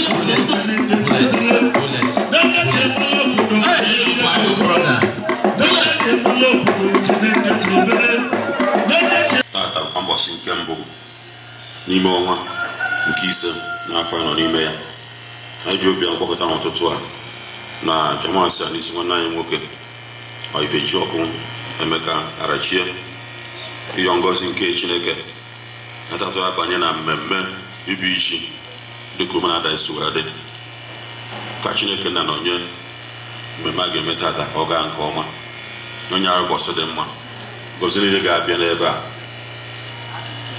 Bullet, bullet. Hey, my brother. Tata bụ mbọsị nke mbụ n'ime ọnwa nke ise n'afọ a nọ n'ime ya. Anyị ji obi agbakọta n'ụtụtụ a na Jamasị a n'isi nwanne anyị nwoke Ifejiọkụ Emeka Arachie, ịyọ ngọzi nke Chineke natatụ abanye na mmemme ibu ichi dịka omenala si wee dị. Ka Chineke na nọnye mmemme a ga-eme tata ka ọ gaa nke ọma, onye arụ ụbọchị dị mma, ngọzi niile ga-abịa n'ebe a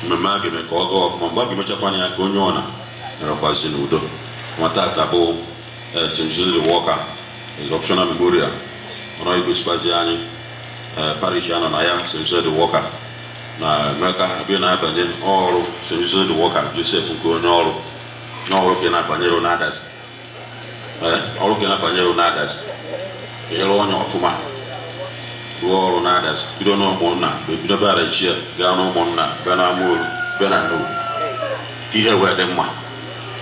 mmemme a ga-eme ka ọ gaa ọfụma. Mgbe a ga-emechakwana ya, ka onye ọna nọrọkwazi n'udo. Ma tata bụ St. Joseph the Worker Resurrection Memorial ọnọ igosikwazi anyị parish anọ na ya, St. Joseph the Worker na Emeka ebe na-abanye ọrụ St. Joseph the Worker Joseph nke onye ọrụ n'ọrụ ka ị na-abanyere n'Adazi, ọrụ ka ị na-abanyere n'Adazi, ka ị rụọ onye ọfụma, rụọ ọrụ n'Adazi, bido n'ụmụnna, bido be Arachie, gaa n'ụmụnna, bịa n'Amaoru, bịa na Nnobi, ihe wee dị mma.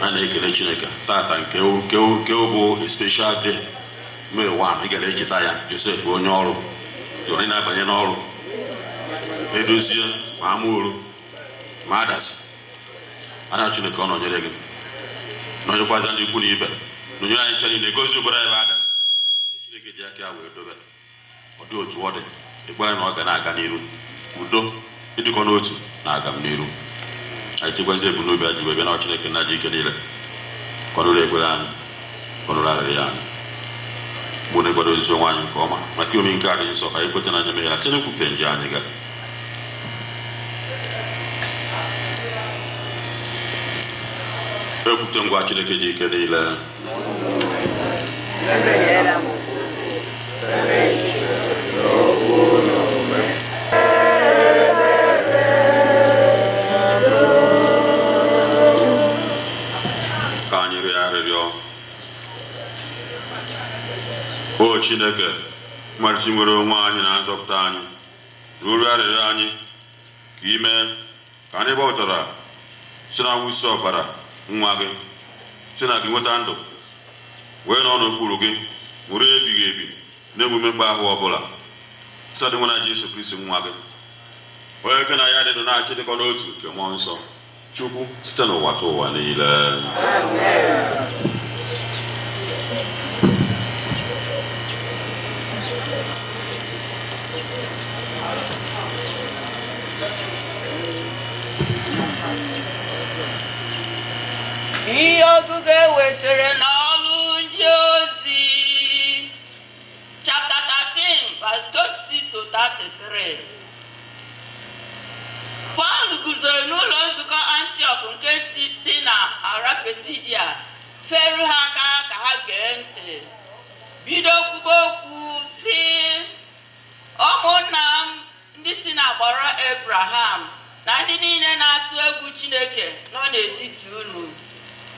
A na-ekele Chineke tata nke nke bụ a special day, May 1. Ị gara echeta ya, Joseph onye ọrụ tụrụ ị na-abanye n'ọrụ edozie ma Amaoru ma Adazi. Ana Chineke ọ nọnyere gị, nọnyekwaza ndị ikwu na ibe, nọnyere anyị ncha niile, gozie obodo anyị bụ Adazi. Chineke ji aka ya wee dobe ọ dị otu ọ dị. Ekpere na ọ ga na-aga n'iru, udo, ịdịkọ n'otu na-aga m n'iru. Anyị chekwazi ebumnobi anyị ji wee bịa na Chineke na ji ike niile kwadoro ekpere anyị, kwadoro arịrịọ anyị mgbe na-ekwado ozizi onwe anyị nke ọma maka ome nke adịghị nsọ. Ka anyị kweta na anya meghara site n'ekwupụta nje anyị ga ekwupụta ngwa Chineke ji ike niile. Ka anyị rịọ arịrịọ. O Chineke, mmalite nwere onwe anyị na nzọpụta anyị, ruru arịrịọ anyị ka ime ka anyị gbapụtara si na mwụsị ọbara nwa gị, si na gị nweta ndụ, wee nọ n'okpuru gị nwere ebighị ebi na-emume mkpa ahụ ọbụla, site dị nwa na Jesu Kristi nwa gị, onye gị na ya dị ndụ na-achị dịkọ n'otu nke mmụọ nsọ Chukwu site n'ụwa tụ ụwa niile. Ihe ọgụgụ e wetara n'ọlụ ndị ozi, chapter 13 verse 26 to 33. Pọl guzoro n'ụlọ nzukọ Antiọk nke si dị na ara Pisidia, feru ha aka ka ha gee ntị, bido kwuba okwu si, "Ụmụnna m ndị si n'agbụrụ Abraham na ndị niile na-atụ egwu Chineke nọ n'etiti unu,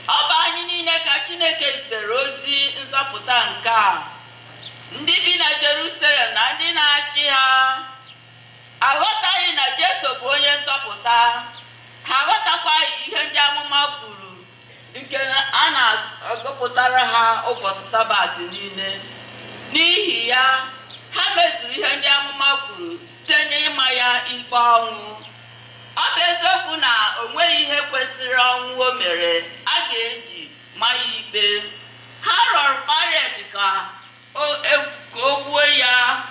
ọ bụ anyị niile ka Chineke zitere ozi nzọpụta nke a. Ndị bi na Jerusalem na ndị na-achị ha aghọtaghị na Jesu bụ onye nzọpụta. Ha aghọtakwaghị ihe ndị amụma kwuru nke a na-agụpụtara ha ụbọchị Sabat niile. N'ihi ya, ha mezuru ihe ndị amụma kwuru site n'ịma ya ikpe ọnwụ. Ọ bụ eziokwu na o nweghị ihe kwesịrị ọnwụ o mere a ga-eji ma ya ikpe. Ha rịọrọ Paịlet ka o gbuo ya.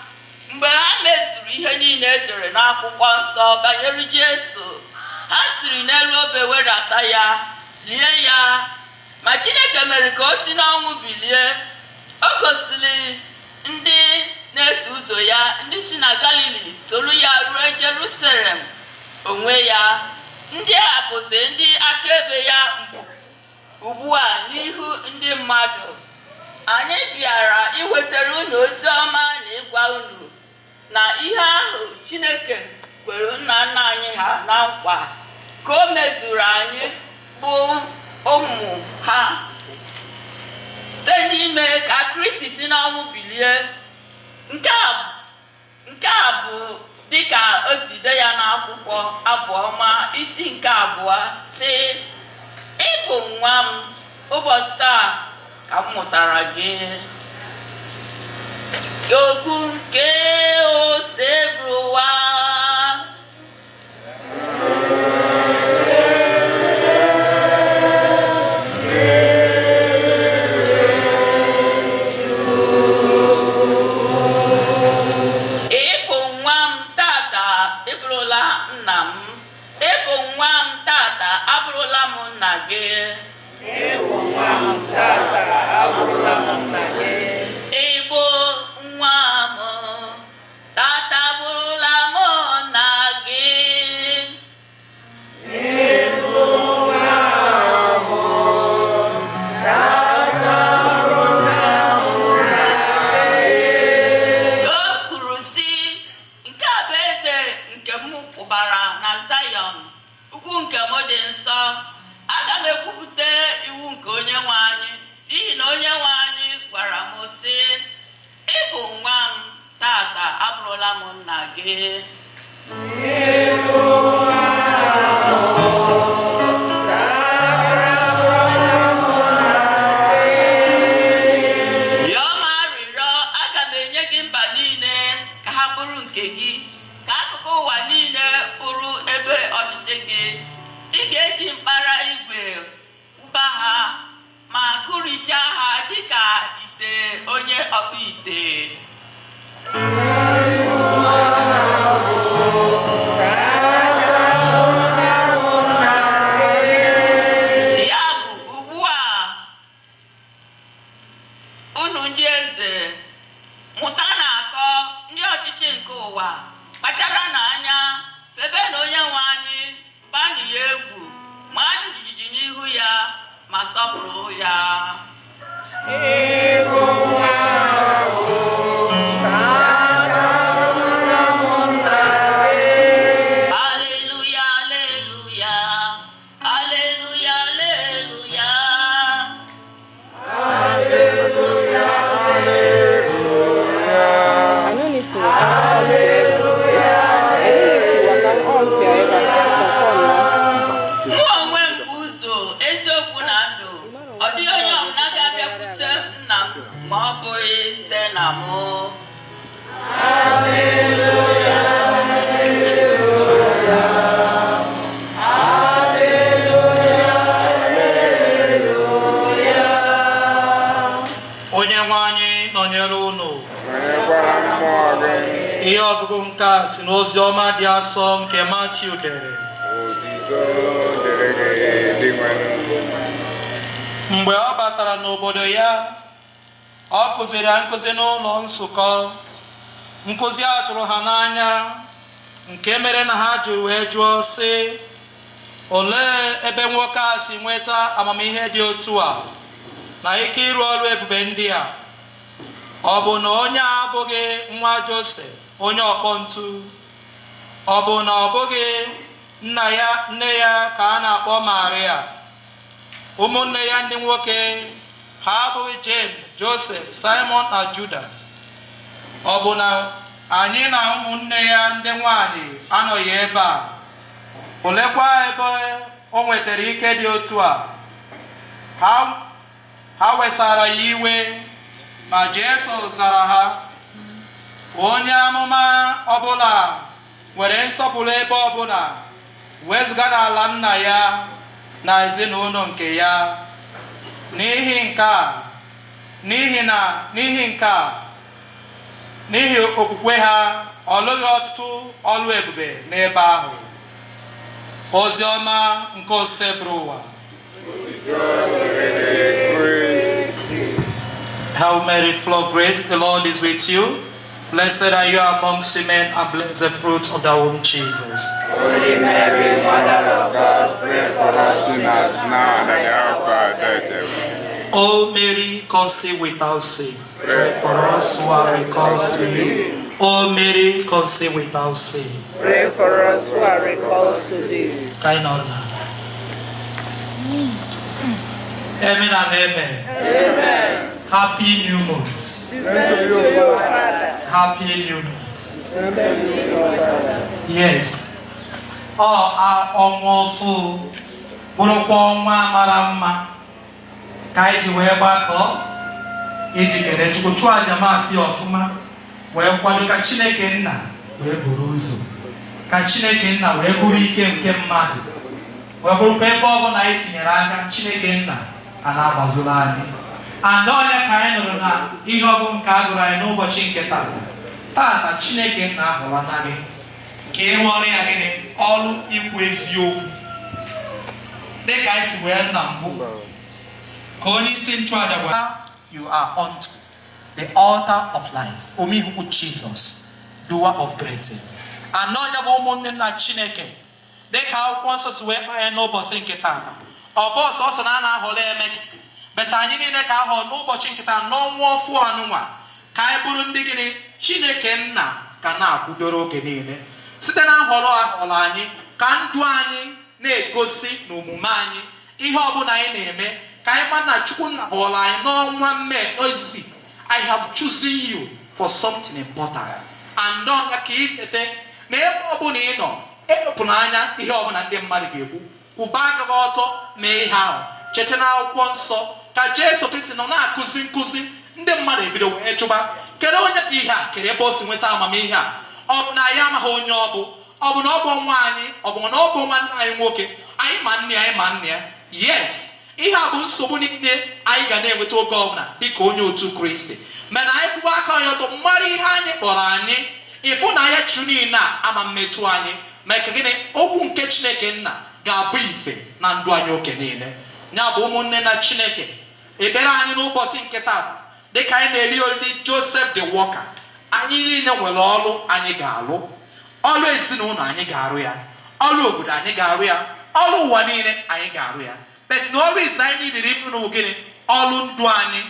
Mgbe ha mezuru ihe niile e dere n'akwụkwọ nsọ banyere Jesu, ha siri n'elu obe wedata ya, lie ya. Ma Chineke mere ka o si n'ọnwụ bilie. O gosiri ndị na-eso ụzọ ya ndị si na Galili soro ya ruo Jerusalem onwe ya. Ndị a bụzi ndị akaebe ya ugbu a n'ihu ndị mmadụ. Anyị bịara iwetara unu ozi ọma na ịgwa unu na ihe ahụ Chineke kwere nna nna anyị ha na nkwa ka o mezuru anyị bụ ụmụ ha, site n'ime ka Kristi si n'ọnwụ bilie. Nke a bụ dịka o si dee ya n'akwụkwọ Abụ Ọma isi nke 2 sị, 'Ị bụ nwa m, Ụbọchị taa ka m mụtara gị. Okwu nke Osebụrụwa. Ị bụ nwa m, tata ịbụrụla nna m. Ị bụ nwa m, tata abụrụla m nna gị. Ịbụ nwa m, tata abụrụla m nna gị. Ị bụ nwa m, tata abụrụla m nna gị. Ịbụ nwa m, tata abụrụla m nna gị. O kwuru sị, nke a bụ eze nke m kwụbara na Zayọn, ugwu nke m dị nsọ. Aga m ekwupụta iwu nke Onye nwe anyị, n'ihi na Onye nwe anyị gwara m sị, ị bụ nwa m, tata abụrụla m nna gị. Ịbụ nwa m, tata abụrụla m nna gị. Rịọ m arịrịọ, aga m enye gị mba niile ka ha bụrụ nke gị, ka akụkụ ụwa niile bụrụ ebe ọchịchị gị. Ị ga-eji mkpara igwe kwụba ha ma kụrichaa ha dịka ite onye ọkpụ ite. Tata abụrụla m nna gị. Ya bụ, ugbu a, unu ndị eze, mụta na akọ, ndị ọchịchị nke ụwa, kpachara n'anya, febe na Onye nwe anyị, banụ ya egwu, maa jijiji n'ihu ya ma sọpụrụ ya. Ịbụ nwa m, tata abụrụla m nna gị. Aleluya, aleluya, aleluya, aleluya. Hallelujah, hallelujah. I no need to waka all forever. I no need to waka all forever. Come now. Mụ onwe m bụ ụzọ, eziokwu na ndụ. Ọ dịghị onye ọbụla ga-abịakwute nna m ma ọ bụghị site na mụ. Hallelujah, hallelujah. Hallelujah, hallelujah. Onye nwe anyị nọnyere unu. Nọnyekwara mmụọ gị. Ihe ọgụgụ nke a si n'ozi ọma dị asọ nke Matiu dere. Otito dịrị gị, Dinwenụ. Mgbe ọ batara n'obodo ya, ọ kụziri ha nkụzi n'ụlọ nzukọ. Nkụzi a tụrụ ha n'anya, nke mere na ha ji wee jụọ sị, olee ebe nwoke a si nweta amamihe dị otu a na ike ịrụ ọrụ ebube ndị a? Ọ bụ na onye a abụghị nwa Josef, onye ọkpọ ntu? Ọ bụ na ọ bụghị nna ya, nne ya ka a na-akpọ Maria? Ụmụnne ya ndị nwoke ha abụghị James, Joseph, Simon na Judas? Ọ bụ na anyị na ụmụnne ya ndị nwanyị anọghị ebe a? Olekwa ebe o nwetara ike dị otu a? Ha wesara ya iwe, ma Jesu zara ha, onye amụma ọbụla nwere nsọpụrụ ebe ọbụla, wezụga n'ala nna ya na ezinụlọ nke ya. N'ihi nke a, n'ihi na n'ihi nke a, n'ihi okwukwe ha, ọ lụghị ọtụtụ ọlụ ebube n'ebe ahụ. Ozi ọma nke Osebụrụwa. Otito dịrị gị, Kristi. Hail Mary, full of grace, the Lord is with you. Blessed are you amongst women, and blessed the fruit of thy womb, Jesus. Holy Mary, Mother of God, pray for us Sinners now and at the hour of our death. Amen. O Mary, conceived without sin. Pray for us who are recourse to you. O Mary, conceived without sin. Pray for us who are recourse to thee. Ka anyị nọrọ n'ala. Amen and amen. Amen. Happy new month. Same to you, Father. Happy new month. Same to you, Father. Yes. Ọ ọnwa ọfụ bụrụkwa ọnwa mara mma. Ka anyị ji wee gbakọọ iji kelee Chukwu, chụọ aja maasị ọfụma, wee kwado ka Chineke Nna wee buru ụzọ, ka Chineke Nna wee bụrụ ike nke mmadụ, wee bụrụkwa ebe ọ bụla anyị tinyere aka, Chineke Nna a na-agbazuru anyị. And ọnya ka anyị nụrụ na ihe ọgụ nke a gụrụ anyị n'ụbọchị nke tata tata. Chineke Nna ahụla na gị ka ị rụọrọ ya gịnị? Ọrụ ikwu eziokwu, dịka anyị si wee na mbụ ka onye isi nchụaja gwara you are unto the altar of light, omihukwu Jesus, doer of great things. Anọ ya bụ ụmụnne na Chineke, dịka Akwụkwọ Nsọ si wee kpaa ya n'ụbọchị nke tata. Ọ bụ ọsọsọ na a na-ahọrọ Emeka beta anyị niile ka ahọ n'ụbọchị nke taa n'ọnwa ọfụ anụnwa, ka anyị bụrụ ndị gịnị? Chineke Nna ka na-akwụdoro oge niile site na nhọrọ ahọrọ anyị, ka ndụ anyị na-egosi na omume anyị, ihe ọbụla anyị na-eme, ka anyị mara na Chukwu Nna họrọ anyị n'ọnwa Mee ozizi. I have chosen you for something important. And ọ ka ị cheta na ebe ọbụla ị nọ, ewepụna anya ihe ọbụla ndị mmadụ ga-ekwu. Kwụba aka gị ọtọ, mee ihe ahụ. Cheta na Akwụkwọ Nsọ ka Jesu Kristi nọ na-akụzi nkụzi, ndị mmadụ ebido wee jụba, kedu onye bụ ihe a? Kedu ebe o si nweta amamihe a? Ọ bụ na anyị amaghị onye ọ bụ? Ọ bụ na ọ bụ nwa anyị? Ọ bụ na ọ bụ nwanne anyị nwoke? Anyị ma nne ya, anyị ma nne ya. Yes, ihe a bụ nsogbu niile anyị ga na-enweta oge ọbụla dịka onye otu Kristi. Mana anyị kwụba aka anyị ọtọ, mara ihe anyị kpọrọ anyị, ịfụ na ya chụ niile a ama mmetụ anyị. Maka gịnị? Okwu nke Chineke Nna ga-abụ ife na ndụ anyị oge niile. Ya bụ, ụmụnne na Chineke, ekpere anyị n'ụbọchị nke taa, dịka anyị na-eri oriri Joseph the Worker, anyị niile nwere ọrụ anyị ga-alụ. Ọrụ ezinụlọ anyị ga-arụ ya, ọrụ obodo anyị ga-arụ ya, ọrụ ụwa niile anyị ga-arụ ya. But na ọrụ ise anyị niile ịrụ n'ụwa, gịnị? Ọrụ ndụ anyị.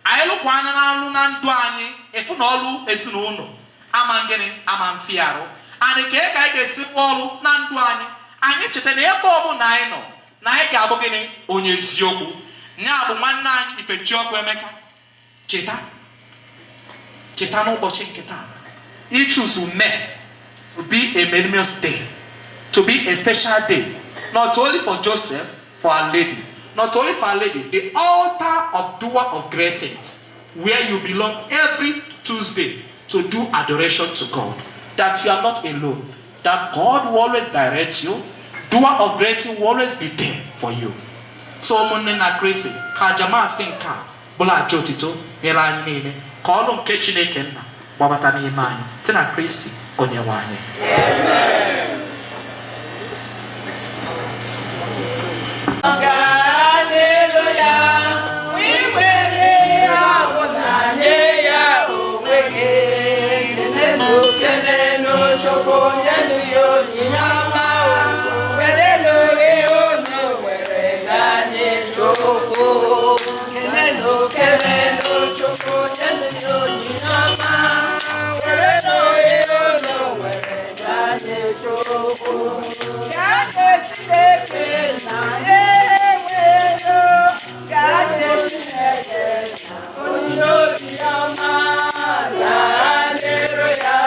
Anyị lụkwa anya n'alụ na ndụ anyị, ịfụ na ọrụ ezinụlọ ama gịnị? Ama mfi arụ anyị. Ka anyị ga-esi rụọ ọrụ na ndụ anyị, anyị cheta na ebe ọbụla anyị nọ na anyị ga-abụ gịnị? Onye eziokwu. Ya bụ, nwanne anyị Ifechiọkụ Emeka, cheta, cheta n'ụbọchị nke taa, ichoose May to be a momentous day, to be a special day, not only for Joseph, for Our Lady, not only for Our Lady, the altar of doer of great things, where you belong every Tuesday to do adoration to God, that you are not alone, that God will always direct you, doer of great things will always be there for you. So ụmụnne na Kristi, ka aja maasị nke a bụrụ aja otito nyere anyị niile, ka ọrụ nke Chineke Nna gbabata n'ime anyị, si na Kristi onye nwe anyị. Gaa n'elu ya, iwere ihe ọbụla nye ya onwe gị. Kenenu, kenenu Chukwu, nyenụ ya onyinye ọma. Werenụ ihe unu nwere gaa nye Chukwu. Kenenu, kenenu Chukwu, nyenụ ya onyinye ọma. Werenụ ihe unu nwere gaa nye Chukwu. Gaa nye Chineke na enwero. Gaa nye Chineke na onyinye obi ọma. Gaa n'iru ya,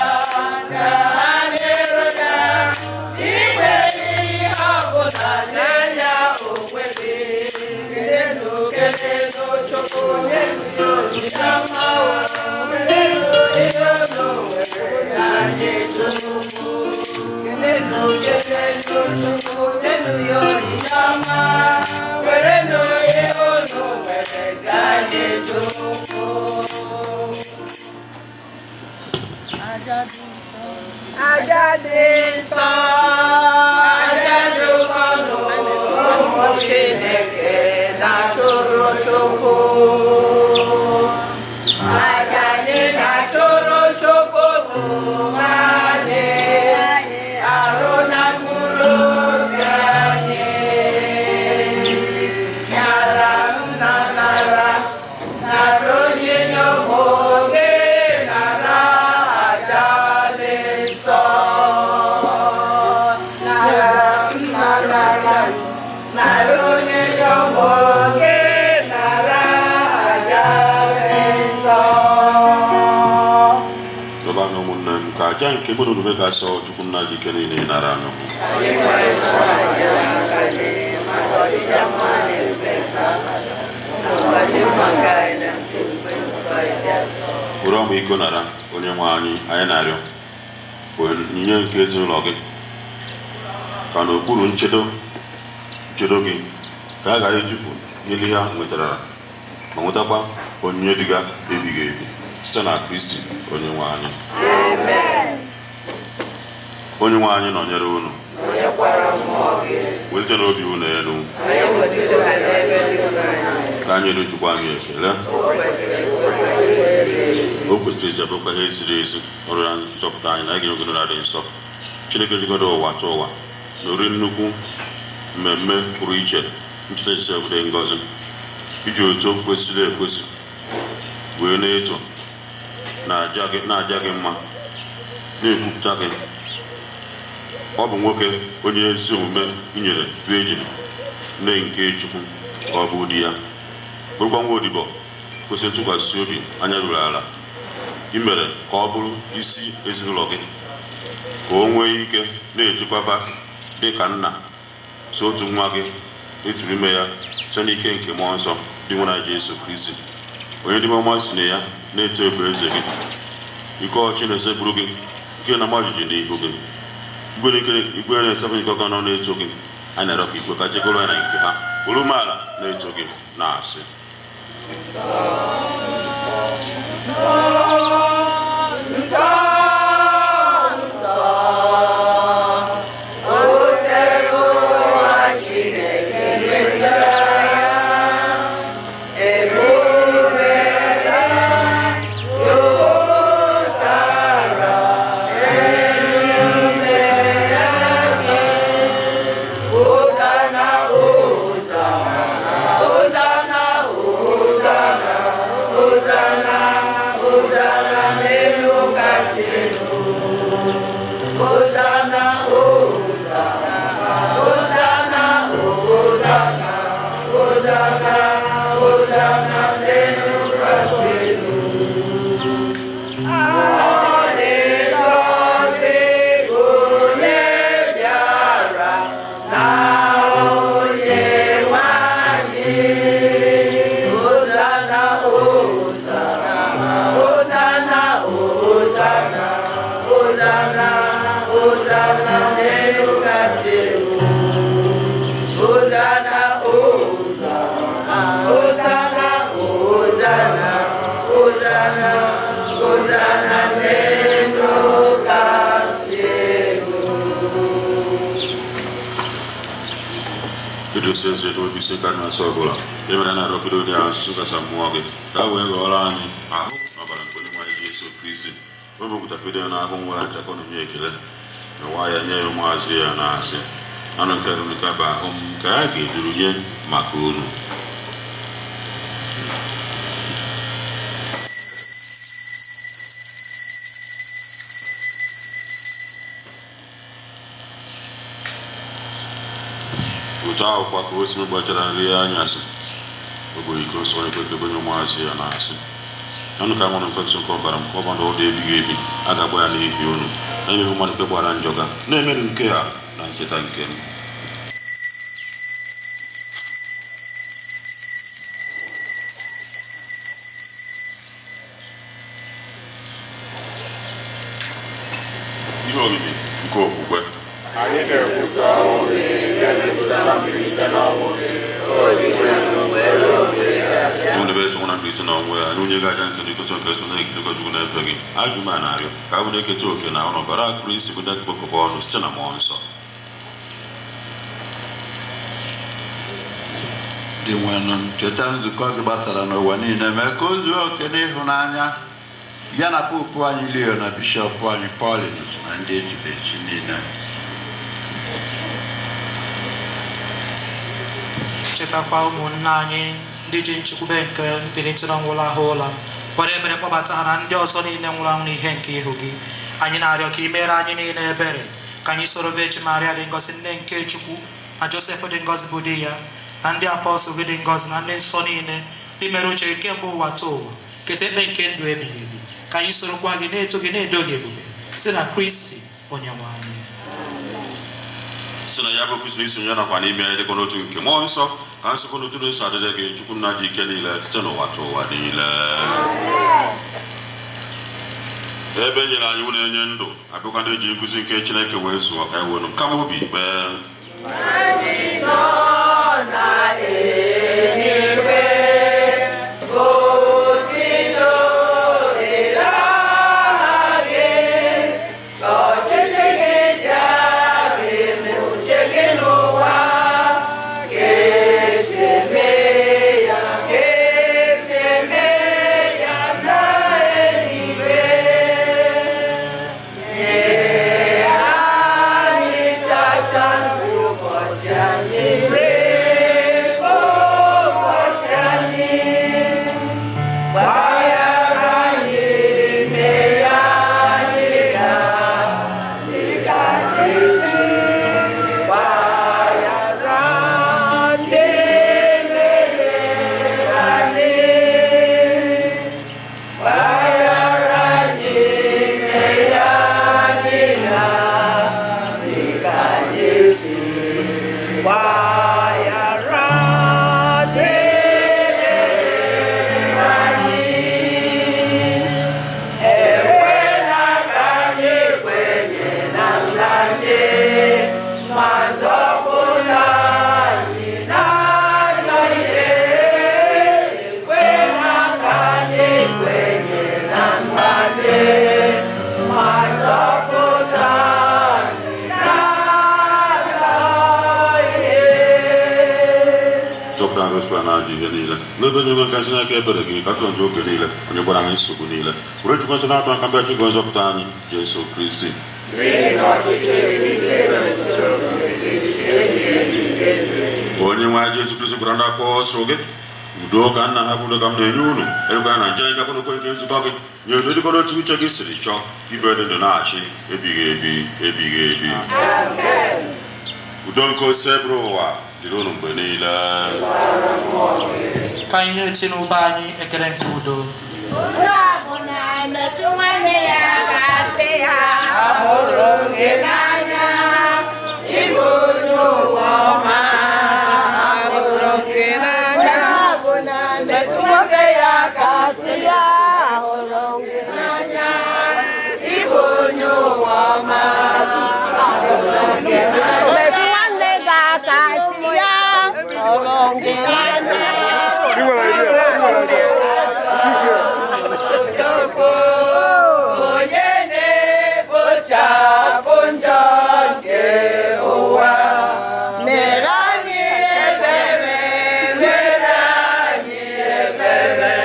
gaa n'iru ya. Inwere ihe ọbụla nye ya onwe gị. Kelenu, kelenu Chukwu, nyenụ ya onyinye ọma. Werenụ ihe unu nwere gaa nye Chukwu. Kelenu, kelenu Chukwu, nyenụ ya onyinye ọma. Werenụ ihe unu nwere gaa nye Chukwu. Aja dị nsọ, aja dị ụkọ n'ụmụ Chineke na-achụrụ Chukwu. Aja anyị na-achụrụ Chukwu bụ anyị, arụ na mkpụrụ obi anyị. Nara nna, nara, nara onyinye ụmụ gị, nara aja dị nsọ. Nara nna, nara, nara onyinye ụmụ gị, nara aja dị nsọ. Dọba na ụmụnne m, ka aja nke mụ na unu ga-asọ Chukwu Nna ji ike niile nara anụ. Anyị nwere aja aka gị maka ọdịda mma na ebube nke aha ya. ọmịiko nara, onye nwe anyị, anyị na-arịọ onyinye nke ezinụlọ gị, ka n'okpuru nchedo nchedo gị ka a ghara ịtụfu ihe ha nwetara, ma nwetakwa onyinye dịga ebighị ebi site na Kristi onye nwe anyị. Onye nwe anyị nọnyere unu. Welite n'obi unu elu. Ka anyị elu Chukwu anyị ekele. O kwesịrị ezi, abụrụkwa ihe ziri ezi, ọrụ ya nzọpụta anyị na anyị ga-enwe dị nsọ. Chineke jigodo ụwa tụ ụwa na ori nnukwu mmemme pụrụ iche ncheta Josef dị ngọzi, iji otu kwesịrị ekwesị wee na-eto na-aja gị mma, na-ekwupụta gị. Ọ bụ nwoke onye ezi omume inyere Virgin nne nke Chukwu ka ọ bụ di ya, bụrụkwa nwa odibo kwesịrị ntụkwasị obi anya ruru ala. I mere ka ọ bụrụ isi ezinụlọ gị, ka o nwee ike na-echekwaba dị ka nna so otu nwa gị eturu ime ya site n'ike nke mmụọ nsọ dị nwe na Jesu Kristi, onye dị ọma si na ya na-eto egwu eze gị. Ike ọchị na-esekpuru gị nke na-ama jijiji n'ihu gị, igwe na-esepụ ike ọka nọ na-eto gị. Anyị na-arịọ ka ikwe ka chekọrọ ya na nke ha bụrụ umeala na-eto gị na-asị: Edosi eze obi isi ka na-asọ ọbụla emere na arọbido onye ahụ asụsụ kasa mmụọ gị, ka a wee ghọrọ anyị ahụ na ọbara nke onye nwaanyị Jesu Kristi. O mepụtakedo ya n'ahụ nwere achakọ na onye ekele na nwa ya nye ya ụmụazụ ya na-asị: anụ nke nke bụ ahụ m nke a ga-eduru nye maka unu. Otu ahụkwa ka o si gbachara nri anyasị, o buru iko nsọ onye kwekebe onye ụmụazụ ya na-asị: anụ ka nwere nkwetụ nke ọbara m ka ọ bụ ụdị ebighị ebi a ga-agba ya n'ihi unu na imebe mmadụ nke gbara njọ ga na-emerụ nke a na ncheta nke m. Ihe omimi nke okwukwe. Anyị na-ekwusa ọnwụ gị, na-ekwupụta mbilite n'ọnwụ gị. Onye chukwu na mbilite n'ọnwụ ya na onye ga-aja nke ndị nke so na-ekirikọ Chukwu na-efe gị ajụ ma na-arịọ ka a bụ na-eketa oke na ọnụ ọbara Kristi bụ ndị kpokọba ọnụ site na mmụọ nsọ. Dị nwenụ, cheta nzukọ gị gbasara n'ụwa niile, mee ka o zuo oke n'ịhụnanya ya na popu anyị Leo na bishọp anyị Paulinus na ndị echiri echi niile. Chetakwa ụmụnne anyị ndị ji nchekwube nke mbilite n'ọnwụ lahụ ụla, were ebere kpọbata ha na ndị ọzọ niile nwụrụ anwụ n'ihe nke ihu gị. Anyị na-arịọ ka ị mere anyị niile ebere, ka anyị soro Virgin Maria dị ngọzi, nne nke Chukwu, na Josef dị ngọzi bụ di ya, na ndị apọstụl gị dị ngọzi, na ndị nsọ niile ndị mere uche gị kemgbe ụwa tụ ụwa, keta ekpe nke ndụ ebighị ebi, ka anyị sorokwa gị na-eto gị na-edo gị ebube site na Kristi onye nwe anyị. Si na ya bụ Kristi isonye nakwa n'ime ya dịkwa n'otu nke mmụọ nsọ, ka nsọpụ n'otu na-eso adịrị gị, Chukwu nna dị ike niile, site n'ụwa tụ ụwa niile. Ebe e nyere anyị iwu na-enye ndụ, abụkwa ndị eji nkuzi nke Chineke wee zụọ ka anyị were kama obi kpee. Anyị nọ na eluigwe, otito dịrị aha gị, ka ọchịchị gị bịa, ka eme uche gị n'ụwa, ka esi eme ya, ka esi eme ya na eluigwe. Nye anyị tata nri ụbọchị anyị, ree ụbọchị anyị, gbaghara anyị mmehie anyị na dịka anyị si gbaghara ndị mehiere anyị. Gbaghara anyị mmehie anyị na dịka anyị si gbaghara ndị mehiere anyị. Ekwela ka anyị kwenye na nlanye, ma zọpụta anyị n'ajọ ihe. Ekwela ka anyị kwenye na nlanye, ma zọpụta anyị n'ajọ ihe. Zọpụta anyị sụa na ajọ ihe niile n'ebe nye nka si n'aka ebere gị ka tụọ oge niile onye gwara anyị nsogbu niile were chukwu nsọ na-atụ aka mbe chukwu nzọpụta anyị Jesu Kristi. Onye nwe anyị Jesu Kristi gwara ndị apọstụl gị, udo ka nna ha bụ udo ka m na-enye unu, ekwela na nje njakwana okwe nke nzukọ gị nye udo dịkọrọ otu uche gị siri chọọ ibe dị ndụ na-achị ebighị ebi ebighị ebi. Udo nke ose bụrụ ụwa dịrị unu mgbe niile. Ka anyị na-eti n'ụba anyị ekele nke udo. Onye ọbụla metụ nwanne ya aka sị ya, ahụrụ m gị n'anya, ịbụ onye ụwa ọma. Ahụrụ m gị n'anya. Onye ọbụla metụ nwoke ya aka sị ya, ahụrụ m gị n'anya, ịbụ onye ụwa ọma. Ahụrụ m gị n'anya. Metụ nwanne gị aka sị ya, ahụrụ m gị n'anya. Onye na-ekpochapụ njọ nke ụwa, mere anyị ebere, mere anyị ebere,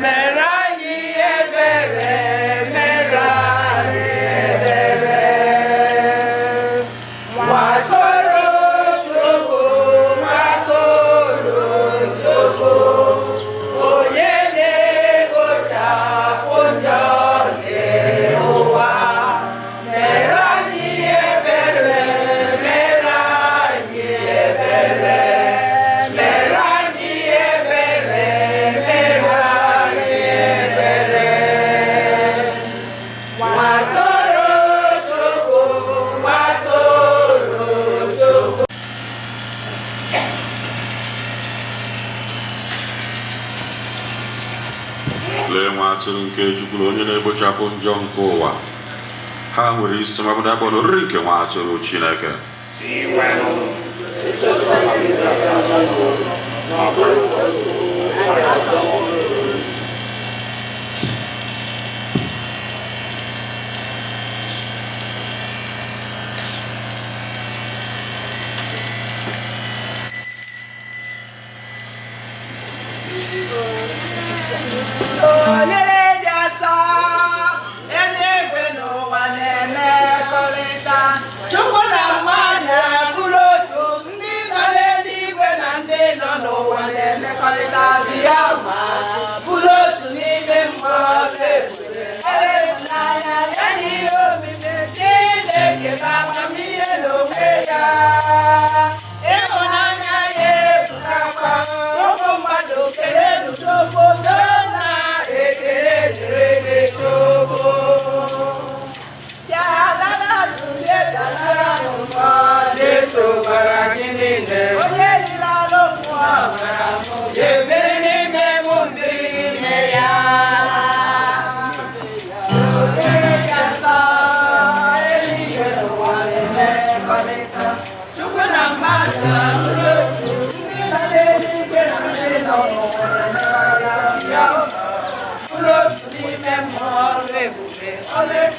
mere anyị ebere, mere anyị ebere. Nwatụrụ Chukwu, nwatụrụ Chukwu, onye na-ekpochapụ njọ nke ụwa, mere anyị ebere, mere anyị ebere, mere anyị ebere, mere anyị ebere. Nwatụrụ Chukwu, nwatụrụ Chukwu. Lee nwa atụrụ nke Chukwu na onye na-ekpochapụ njọ nke ụwa. Ha nwere isi mabụda akpọrọ oriri nke nwa atụrụ Chineke. Onyere dị asọ, eluigwe n'ụwa na-emekọrịta. Chukwu na mmadụ abụrụ otu, ndị nọ n'eluigwe na ndị nọ n'ụwa na-emekọrịta. Bịa ma bụrụ otu n'ime mmụọ ebube. Ịhụnanya ya na ihe omimi Chineke bụ amamihe n'onwe ya. Ịhụnanya ya ebukakwa ụmụ mmadụ kelenu Chukwu na ekele dịrị gị Chukwu. Bịa nara nụ, bịa nara nụ mmụọ Jesu gwara anyị niile, Onye riri alụ mmụọ gwara m. ebere n'ime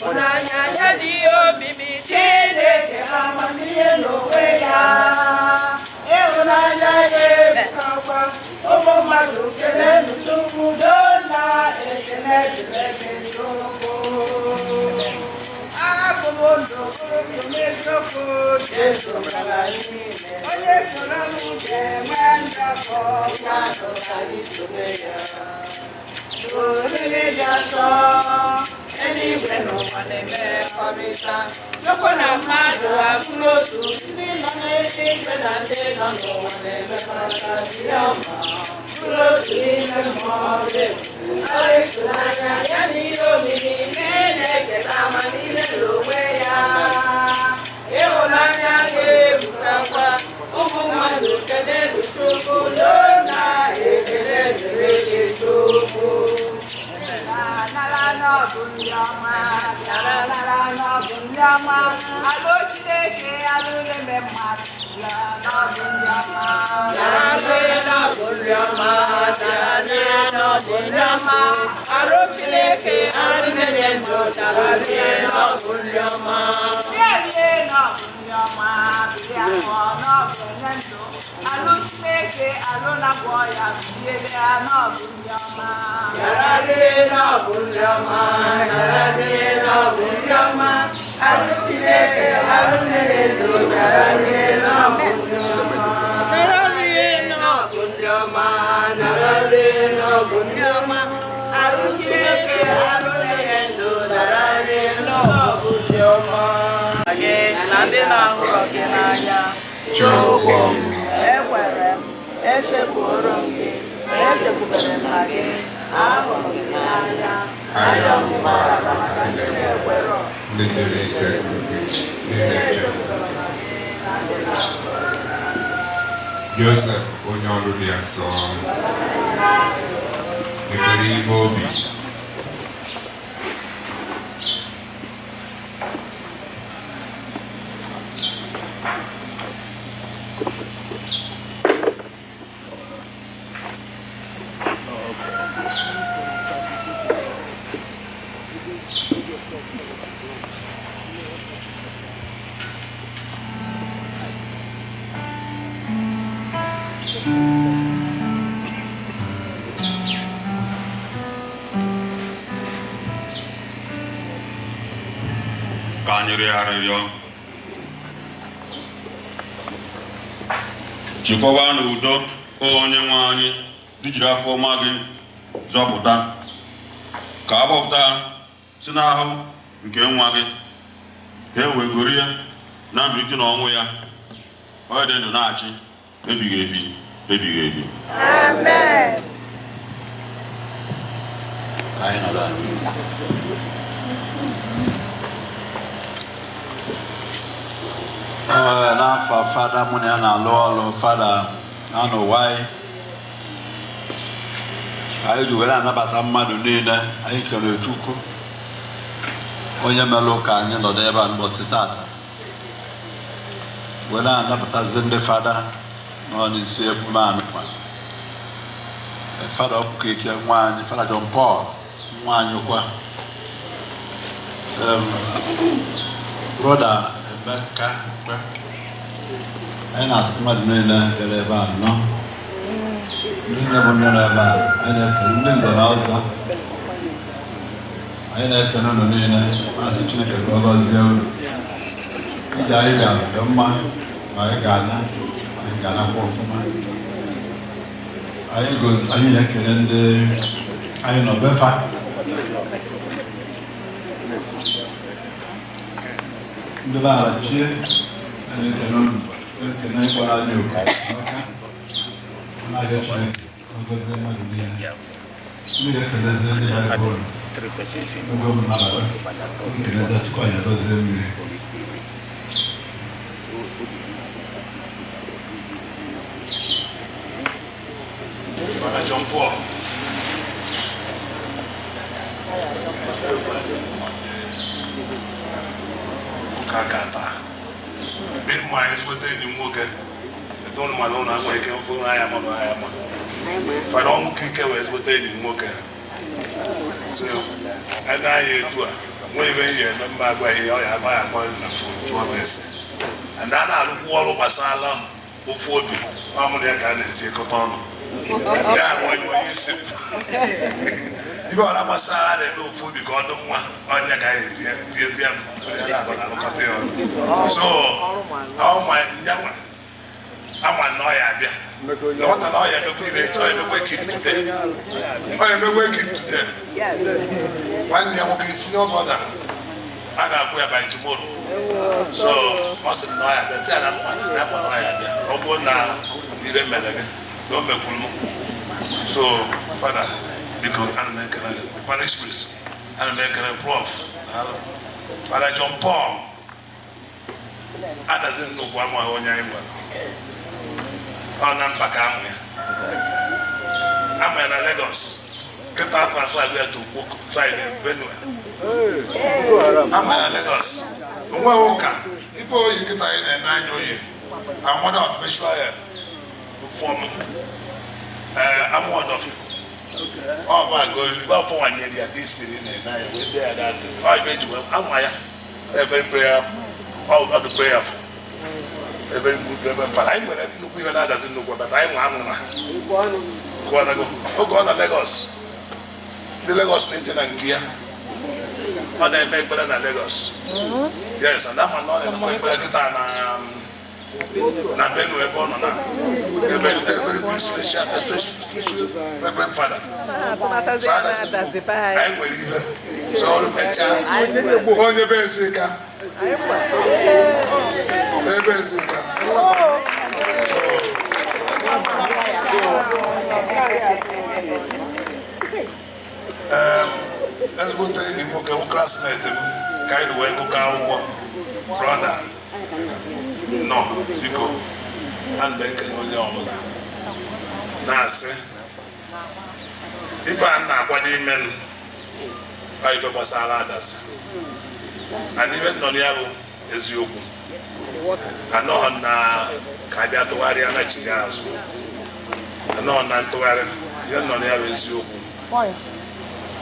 Ịhụnanya ya dị omimi. Chineke amamihe n'onwe ya. Ịhụnanya ya ebukakwa. Ụmụ mmadụ kelenụ Chukwu dona ekele dịrị gị Chukwu. Abụ m ndụ bụrụ ndụ n'eziokwu Jesu gwara anyị niile. Onye soro m ga-enwe ndụ afọ mmadụ ka anyị sobe ya. Oriri dị asọ, eluigwe na ụwa na-emekọrịta. Chukwu na mmadụ abụrụ otu, ndị nọ n'eluigwe na ndị nọ n'ụwa na-emekọrịta jiri ọma. Bụrụ otu n'ime mmụọ dị ebube. Ọrụ ịtụnanya ya na ihe omimi na-eketa amamihe n'onwe ya. Ịhụnanya ga-ebukakwa ụmụ mmadụ kelelu Chukwu na ekele dịrị gị Chukwu. Nara n'ọbụ ndị ọma, nara nara n'ọbụ ndị ọma, alụ Chineke alụ na-eme mmadụ, n'ọbụ ndị ọma. Nara n'ọbụ ndị ọma, nara n'ọbụ ndị ọma, arụ Chineke arụ na-enye ndụ, nara n'ọbụ ndị ọma. Bịa n'ọbụ ndị ọma, bịa ṅụọ n'ọbụ onye ndụ, alụ Chineke alụ na-agwọ ya, bilie ya n'ọbụ ndị ọma. N'ọbụ ndị ọma, n'ọbụ ndị ọma, arụ Chineke arụ na-enye ndụ, n'ọbụ ndị ọma. N'ọbụ ndị ọma, n'ọbụ ndị ọma, arụ Chineke arụ na-enye ndụ, n'ọbụ ndị ọma. Gị na ndị na-ahụrụ gị n'anya. Chukwu. Ekwere m, esekpuoro m gị, echekwubere m na gị, ahụrụ m gị n'anya. Arịọ m mgbaghara maka ndị na-ekwerọ, ndị jere isekpuru gị, ndị na-echekwa gị. Joseph onye ọrụ dị asọ, ekpere ime obi. Ka anyị rịọ arịrịọ. Chịkọba n'udo, o onye nwe anyị, dị jiri afọ ọma gị zọpụta, ka a gbọpụta ha si n'ahụ nke nwa gị, ka e wee goro ya na mbilite n'ọnwụ ya, onye dị ndụ na-achị ebighị ebi ebighị ebi. Amen. Ka anyị nọrọ ala. Ee, n'afọ fada mụ na ya na-alụ ọrụ, fada anụwaị, anyị ji were anabata mmadụ niile. Anyị kere Chukwu onye mere ụka anyị nọdụ ebe a n'ụbọchị tata were anabatazi ndị fada nọ n'isi emume anụkwa. Fada Ọkụkọ nwa anyị, Fada John Paul nwa anyị kwa, Brother Emeka kwe. Anyị na-asị mmadụ niile bịara ebe a nọ, ndị nne bụ nne nọ ebe a, anyị na-ekele ndị nze na ọzọ, anyị na-ekele unu niile, masị Chineke ka ọ gọzie unu. Ije anyị bịara dị mma, ma anyị ga-ana, anyị ga-anakwa ọfụma. Anyị na-ekele ndị anyị nọ befa. Ndị be ara chie, anyị na-ekele unu, ekele ịkpọrọ anyị oku n'ọka n'ahịa. Chineke ka ọ gọzie mmadụ niile. Ndị ga-ekelezi ndị bịara ebe unu ebe unu nabata nkelezi tupu anyị agọzie mmiri. Father John Paul, I celebrate ụka ka taa. Ịma ezigbote enyi m nwoke, etu ụnụ mana ụnụ akwa ike mfụ anya ma na anya ma. Fada ọnwụ ike wee ezigbote enyi m nwoke. So, ene anya etu a, Nwe ibe ihe eme mma agwaghị ya, ọ ya agba ya akpọ na phone jụọ m ese. And a na-arụkwu ọrụ gbasara ofu obi, ọ mụrụ ya ka a na-etinyekọta ọnụ. Ya bụ onye isi m. Ibe ọra gbasara na-eme ofu obi ka ọ dị mma, ọnya ka anyị etinyezie m onye na-abụ na-arụkọta ya ọnụ. So ọ ma nyanwa ama na ọ ya abịa na nwata na ọ ya emekwa ibe echi, ọ ya emekwa ekip today, ọ ya emekwa ekip today. Nwanne ya nwoke, senior brother, a ga-akwụ ya by tomorrow. So ọ sị m na ọ ya abịa, tia na mma na mma na ọ ya abịa, ọ bụrụ na ibe mere gị na o mekwuru m. So Fada, biko, ana m ekele gị, parish priest, ana m ekele Prof Fada John Paul Adazi. Nnukwu amaghị onye anyị nwere, ọ na mba ka amụ ya, amụ ya na Lagos. Kịta transfer ya to Gboko side Benue. Amụ ya na Lagos, onweghị ụka ife oyi. Kịta anyị na-ene anya oyi amụda ọdụmeshua ya from amụọdọfi ọfa goli ọfọ nwanyere ya this thing na-ene anya wee dee ya that thing. Ọ ife eji wee amụ ya, a very prayer, all the prayerful, a very good reverend father. Anyị nwere nnukwu ihe na-adazi nnukwu, but anyị nwe anwụ na Kụwatago. Oge ọ nọ Lagos, ndị Lagos na-eje na nke ya, ọ na-eme ekpere na Lagos. Yes, and ama na ọ na-emekwa ekpere kịta na Benue ebe ọ nọ na a very, a very good special reverend father. So adazi nnukwu anyị nwere ibe. So ọrụ mechaa, onye be ezi ka ebe ezi ka so ezigbote enyi m nwoke bụ classmate m ka anyị wee gụkọ akwụkwọ, brother nọ. Biko, ana m ekele onye ọbụla na-asị ife a na-akwado ime m ọ ife gbasara Adazi and ife nọ na ya bụ eziokwu. Anọghị na ka abịa tụgharịa na chigha azụ, anọghị na ntụgharị. Ihe nọ na ya bụ eziokwu.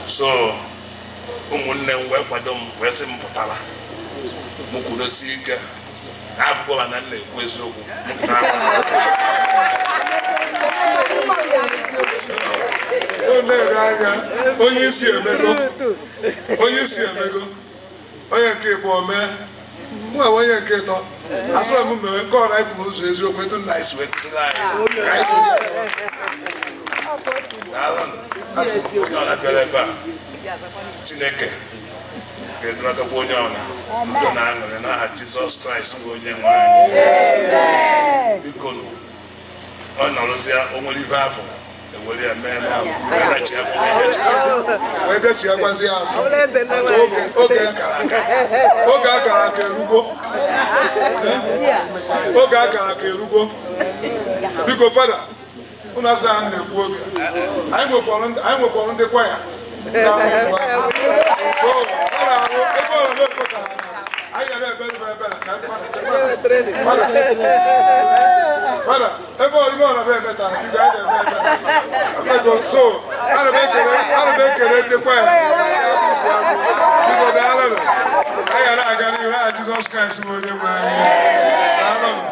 So ụmụnne m wee kwado m, wee sị m pụtara, m kwudosie ike na abụkwa ma na m na-ekwu eziokwu. M pụtara. O na-ere anya onye isi emego, onye isi emego, onye nke ịbụọ mee, mụ enwe onye nke ịtọ. Asụrụ m mere nke ọra anyị kwuru ụzọ eziokwu etu nna anyị si wee kụziri anyị ka anyị soro ya gawa. Daalụ. Asị m onye ọla bịara ebe a, Chineke ga-edunakakwa onye ọla udo na aṅụrị n'aha Jizọs Kraịst bụ onye nwe anyị. Biko nụ, ọ nọrụzie, o nwere ibe afọ ewere ya mee n'ọrụ wee bịachi ya gwazi ya azụ maka oge akara aka. Oge akara aka erugo, oge akara aka erugo. Biko Fada, ụnụ asa m na-ekwu oge anyị nwekwara ndị kwaya so ọ na-arụ ebe ọ na-ekwe ka anyị ga na-ebe ebe ebere ka Fada, Fada, ebe ọ ime ọ na-ebe ebe tara, biko, anyị na-eme ebe ego. So ana m ekele ndị kwaya. Biko daalụnụ. Anyị ga na-aga n'ihu n'aha Jizọs Kraịst bụ onye nwe anyị. Daalụnụ.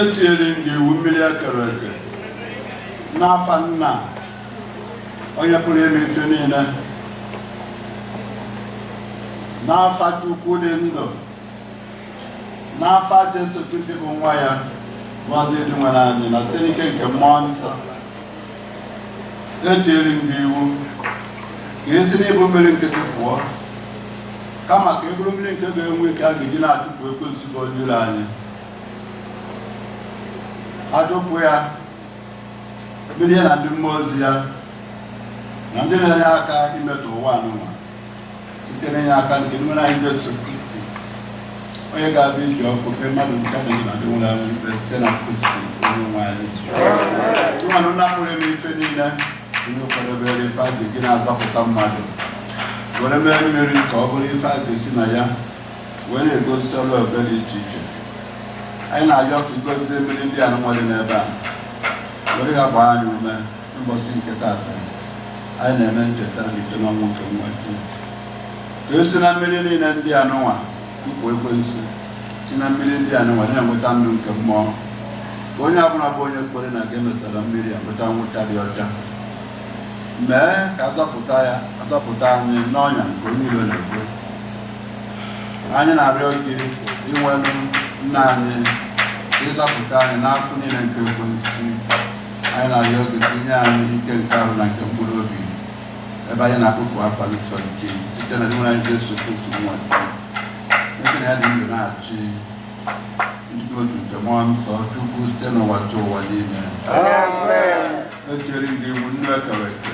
Etinyere m gị iwu mmiri ekere eke n'afa Nna onye pụrụ ime ife niile, n'afa Chukwu dị ndụ, n'afa Jesu Kristi bụ nwa ya, bụ dị nwere anyị, na site n'ike nke Mmụọ Nsọ. Etinyere m gị iwu ka esi n'ịbụ mmiri nkịtị pụọ, kama ka e bụrụ mmiri nke ga-enwe ike a ga-eji na-achụpụ ekwensu bụ onye iro anyị, achụpụ ya. Mmiri ya na ndị mmụọ ozi ya na ndị na-enye aka imetụ ụwa anụnwa site n'inye aka nke nwere anyị Jesu Kristi, onye ga-abịa iji ọkụ kpee mmadụ nke dị na ndị nwụrụ anwụ ikpe site na Kristi onye nwe anyị. Mmanụ napụrụ eme ife niile onye kwadobere ife a ga-eji na-azọpụta mmadụ, were mee mmiri ka ọ bụrụ ife a ga-esi na ya wee na-egosi ọrụ ebube dị iche iche. Anyị na-arịọ ka igozie mmiri ndị anụnwa dị n'ebe a, were ha gbaa anyị ume n'ụbọchị nke taata anyị na-eme ncheta mbilite n'ọnwụ nke nwa gị. Ka esi na mmiri niile ndị anụnwa chụpụ ekwensu, si na mmiri ndị anụnwa na-enweta ndụ nke mmụọ, ka onye ọbụla bụ onye kwere na ga emesara mmiri a nweta nwụcha dị ọcha. Mee ka azọpụta ya, azọpụta anyị n'ọnya nke onye iro na-ekwe. Anyị na-arịọ gị, inwenụ nna anyị, ịzọpụta anyị n'afọ niile nke ekwensu. Anyị na-arịọ gị tinye anyị ike nke arụ na nke mkpụrụ obi, ebe anyị na-akpụpụ afa nsọ nke site na nwere anyị Jesu Kristi nwa gị, ebe na ya dị ndụ na-achị ndị otu nke mmụọ nsọ Chukwu site n'ụwa tụ ụwa niile. Echere gị iwu nnu ekere eke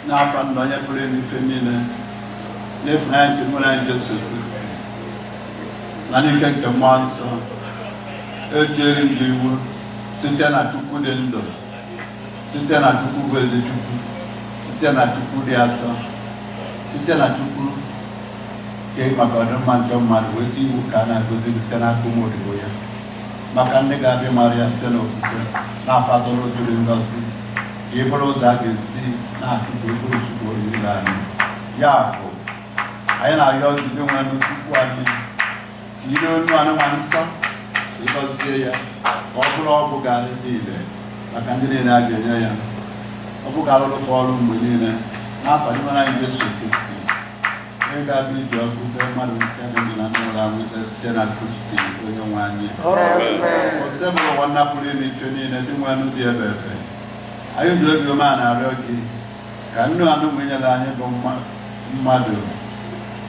n'afa nna onye pụrụ ime ife niile, n'ịfụnanya nke nwere anyị Jesu Kristi na n'ike nke mmụọ nsọ. Echere gị iwu site na Chukwu dị ndụ, site na Chukwu bụ ezi Chukwu, site na Chukwu dị asọ, site na Chukwu ke maka ọdịmma nke mmadụ, weta iwu ka a na-agọzi site n'aka ụmụ odibo ya maka ndị ga-abịa mara ya site n'okwukwe n'afọ atọ n'otu dị ngọzi, ka ị bụrụ ụzọ a ga-esi na-achụpụ ekwensu bụ onye iro anyị. Ya bụ, anyị na-arịọ gị, Dinwenụ Chukwu anyị, ka ị onu anụmanụ nsọ, ka ị gọzie ya, ka ọ bụrụ ọgwụ ga-adị niile maka ndị niile a ga-enye ya, ọ bụ ga-arụrụfe ọrụ mgbe niile n'afọ Dinwenụ anyị Jesu Kristi, onye ga-abịa iji ọkụ kpee mmadụ nke dị ndụ na ndị nwụrụ anwụ ikpe site na Kristi onye nwe anyị. Osebụrụ ụwa nnapụrụ ime ife niile, Dinwenụ dị ebe ebe, anyị ji obi umeala na-arịọ gị ka nnu anụ nyere anyị bụ mmadụ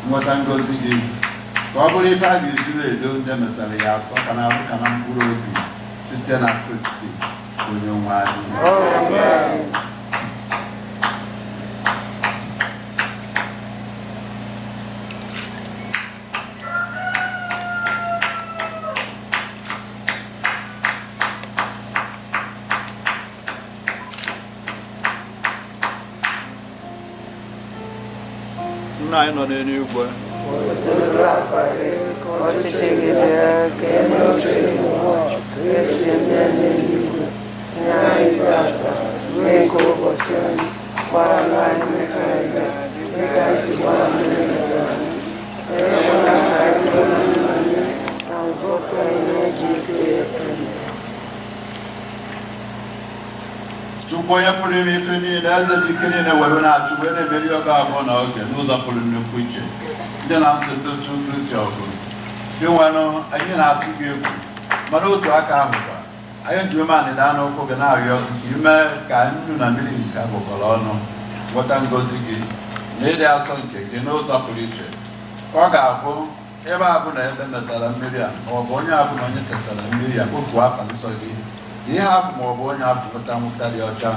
nweta ngọzi gị, ka ọ bụrụ ife a ga-ejiri edo ndị metara ya afọ ka na-arụ ka na mkpụrụ obi site na Kristi onye nwe anyị. Nna anyị nọ n'eluigwe, Ọchịchị gị bịa, ka e mee uche gị n'ụwa ka esi eme n'eluigwe. Nye anyị tata nri nke ụbọchị anyị. Gbaghara anyị mmehie anyị dịka anyị si gbaghara ndị mehiere anyị. Ekwela ka anyị daba na nnwale, ma zọpụta anyị n'ajọ ife. Amen. Chukwu onye pụrụ ime ife niile, eze dị ike niile, were na-achụ wee na-emeri oge abụọ na oge n'ụzọ pụrụ nnukwu iche ndị na ntụ ndị otu Kristi ọgụrụ Dinwenụ, anyị na-atụ gị egwu, mana otu aka ahụ kwa anyị ji umeanị daa n'ụkwụ gị na-arịọ gị ka ime ka nnu na mmiri nke agwakọrọ ọnụ nweta ngọzi gị na ịdị asọ nke gị n'ụzọ pụrụ iche, ka ọ ga-abụ ebe a bụ na ebe metara mmiri a, ma ọ bụ onye abụ na onye setara mmiri a kpokuo afa nsọ gị, ka ihe afụ ma ọ bụ onye afụ nweta nwụta dị ọcha,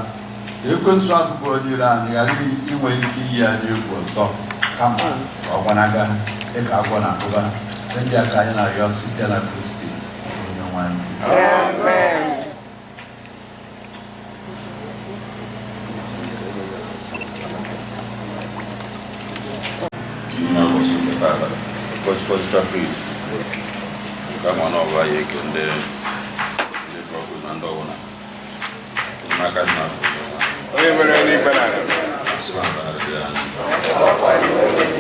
ka ekwensu afụ bụ onye iro anyị ghara inwe ike iyi anyị egwu ọzọ, kama ka ọ gbanaga dịka agwọ na abụba. Ndị a ka anyị na-arịọ site na Kristi onye nwe anyị. Amen. N'ụbọchị nke taata gọzikọzi chọklet nke ama na ọbụla ya eke ndị ndị brọkụ na ndị ọbụla enyemaka dị n'afọ. Onye mere n'ikpe n'ala. Asịla na dị anyị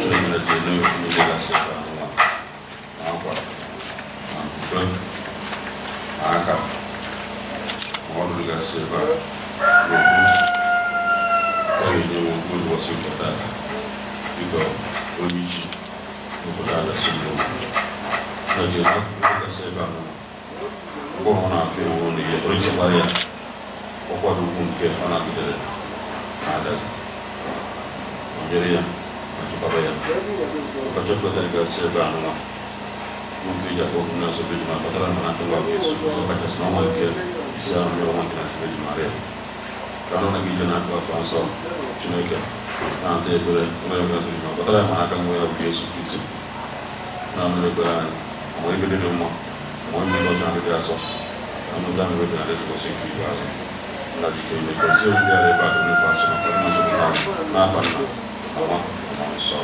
Chineke ji n'okwu gasị ebe anụnwa na akwa na mfe na aka ma ọrụ dịgasị ebe a n'okwu ọ ga-enye m okwu n'ụbọchị nke taata dịka onye isi obodo a gasị n'okwu na ji dịgasị ebe anụnwa mgbe ọ na-afịa iwu na ihe onye chekwara ya ọkwado ugwu nke ọ nagidere na-adazi o nyere ya ma chekwaba ya ọkacha gasị ebe anụnwa. Nke eji akpọ okwu na-asọ Virgin Maria kpatara ma n'aka nwa Jesu ọzọ kachasị n'ọnwa nke ise ahụ ọnwa nke na-asọ Virgin Maria ka anụ na-aga ije na-akụ afọ nsọ Chineke na-ata ekpere onye nke na-asọ Virgin Maria kpatara ma n'aka nwa ya bụ Jesu Kristi na-anụ ekpere anyị ma ebe dị mma ma onye ndị ọcha na-adịghị asọ na ndị ahụ ebe na-adịghị ụbọchị nke ikpeazụ na jike ime gozie ndị ara ebe a dị asọ maka ndị nzọpụta anyị n'afa nna na nwa na mmụọ nsọ.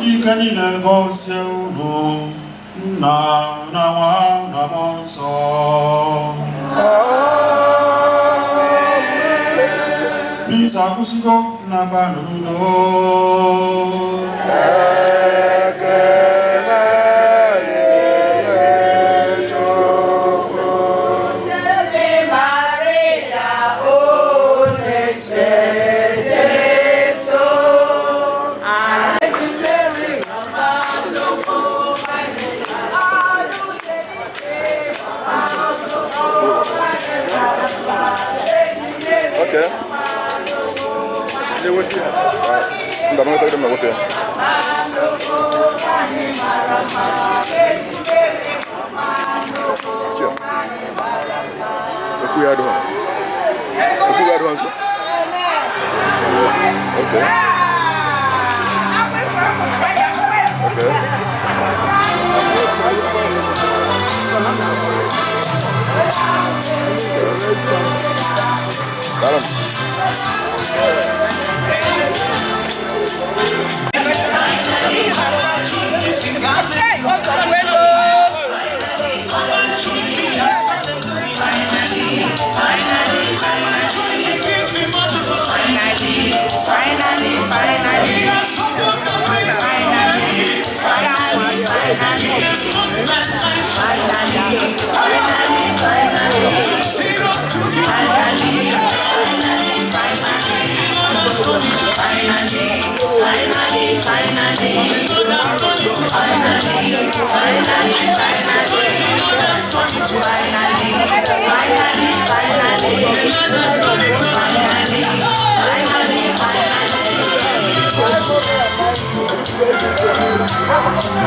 Ike niile gọzie unu nna na nwa na mmụọ nsọ. Misa akwụsịgo nnaba n'udo. Okay. Mba, m nweta m nwoke. Chia. Okwu ya adịghị. Okwu ya adịghị nso. Okay. Okay. Daalụ.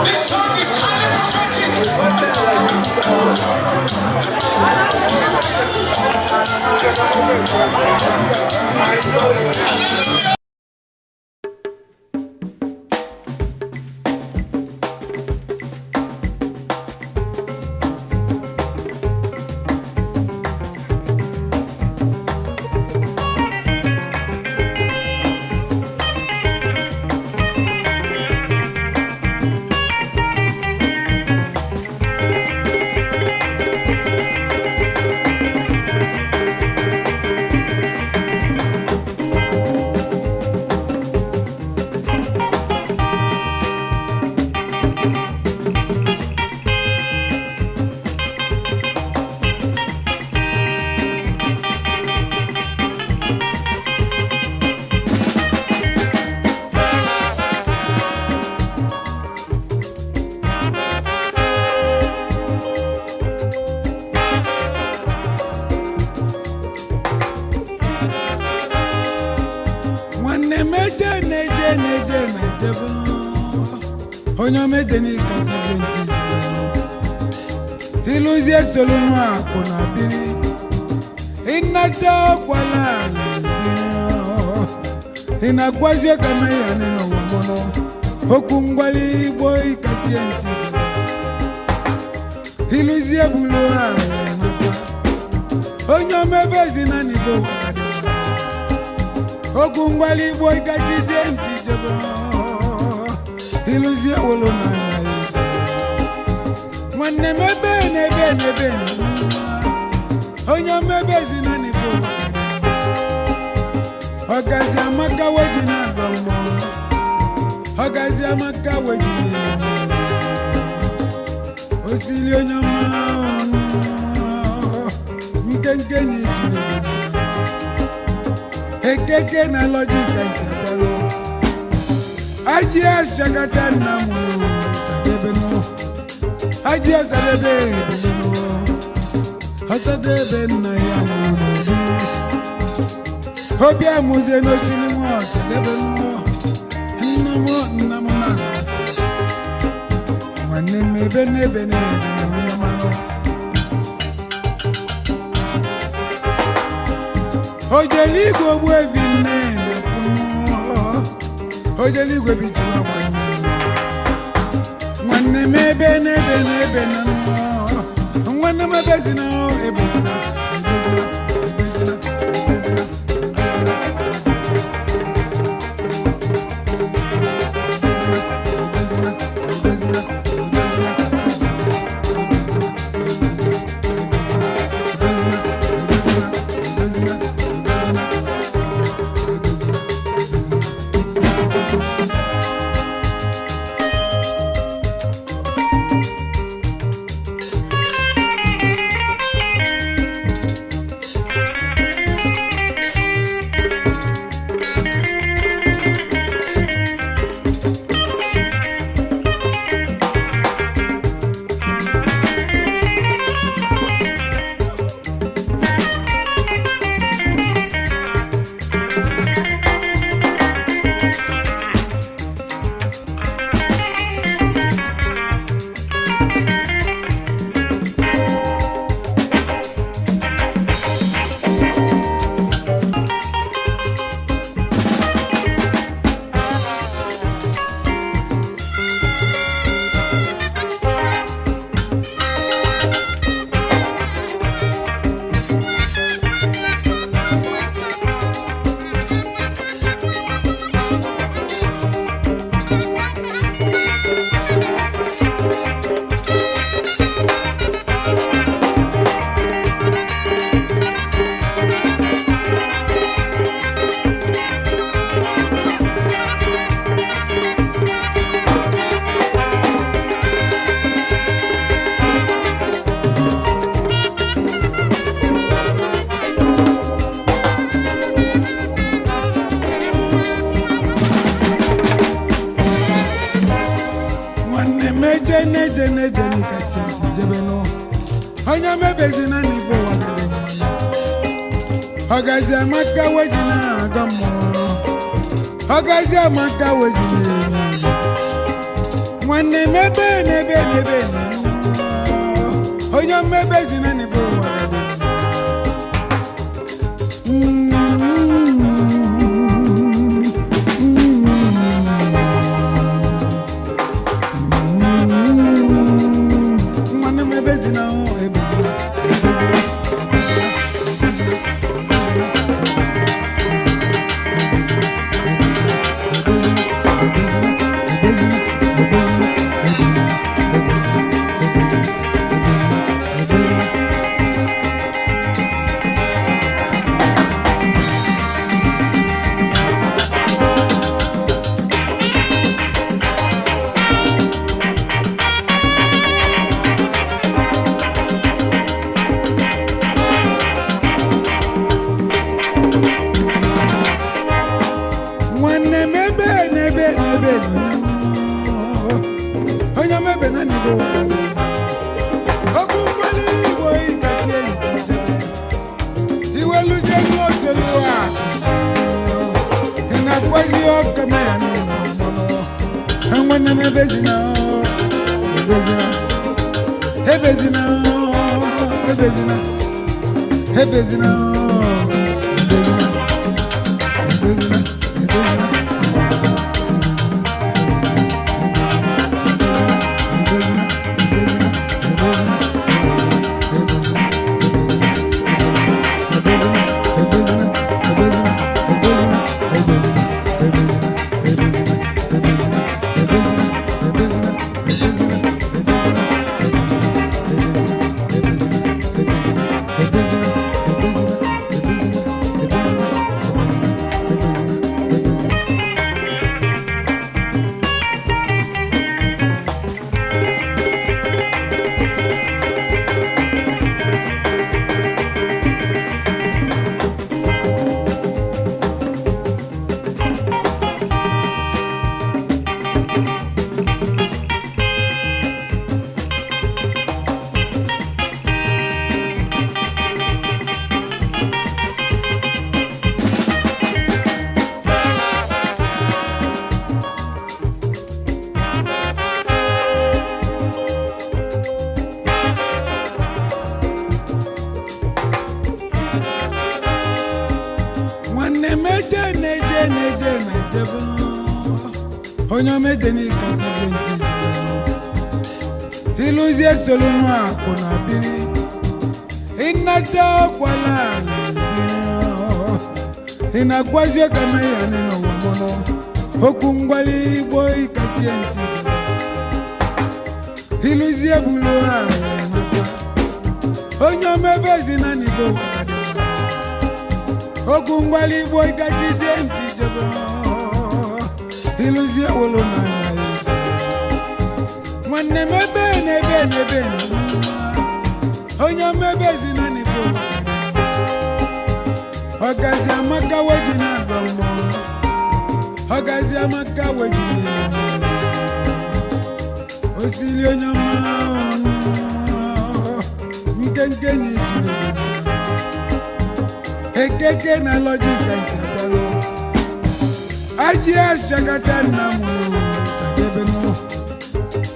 This song is highly prophetic. Onye omeje n'ịkachizie ntị jebe. Ịlụzie solunu akụ na biri. Ịnata ọkwala ala ị na-agwazi ka mee ya n'ụwa mụnụ. Okwu ngwali igbo ịkachie ntị jebe. Ịlụzie bulu ala nata. Onye omebe ezi na n'ibo ụwa ka dị mma. Okwu ngwali igbo ịkachizie ntị jebe. Ịlụzie wolo n'anya ya ijebe. Nwanne m ebe n'ebe n'ebe na mma. Onye omebe ezi na n'ibo ụwa ka dị mma. Ọgazi amaka weji na-agọ mmụọ. Ọgazi amaka weji na-enye. Osili onye ọma ọnụ. Nkenke na itulu. Ekeke na lọjika isadalo. Aji asakata nna m sadebenu. Aji asadebe ebelenu. Ọsadebe nna ya nwụrụ n'obi. Obi amụzie n'osili nwa ọsadebe nwa. Nna m nna m na. Nwanne m ebe n'ebe n'ebe na onye mmanụ. Ojeligwe ogbu evi nne na-ekwu. Ojeligwe bijiri ọgba nne m. Nwanne m ebe n'ebe n'ebe na nnọọ. Nwanne m ebe si na ebe si na ebe si na ebe si na ebe si na. Nwanne m eje n'eje n'eje n'ịkacha ntị jebe nụ. Onye mebezi na n'ife ụwa ka dị mma. Ọgazi amaka weji na-agọ mmụọ. Ọgazi amaka weji na-enye. Nwanne m ebe n'ebe n'ebe na nnụọ. Onye mmebezi na n'ife ụwa ka dị mma. Nwanne m ebezina o, ebezina, ebezina, ebezina, ebezina, ebezina, ebezina, ebezina, ebezina, ebezina, ebezina. Nwanne m ebe n'ebe n'ebe n'ebe onye mebe na n'ibo ụwa dị mma. Okwu mgbali igbo ịkachi enyi jebe iweluzie n'otelu a ị na-akwazi ọka ya n'ụlọ. Nwanne m ebe si na Ebezina, ebezina, ebezina, ebezina, ebezina, ebezina, ebezina. Nwanne m eje na-eje na-eje na-ejebe, onye omeje n'ịkọtazi ntị jebe ịlụzie solunu akụ na biri ịnata ọkwala ala ị na-agwazi ka ya n'ụwa mụnụ okwu ngwali igbo ịkachie ntị jebe ịlụzie bulu ala maka onye omebe ezi na n'ibo ụwa ka dị mma. Okwu mgbali igbo ịkachizie ntị jebe ịlụzie wolo n'anya ya. Nwanne m ebe na ebe na ebe na mma onye omebe ezi na n'ibo ụwa ka dị mma. Ọgazi amaka weji na-agọ mmụọ, ọgazi amaka weji na-enye osili onye ọma ọnụ nkenke na ijuru ekeke na lọjika nsadalo aji asakata nna m sadebenu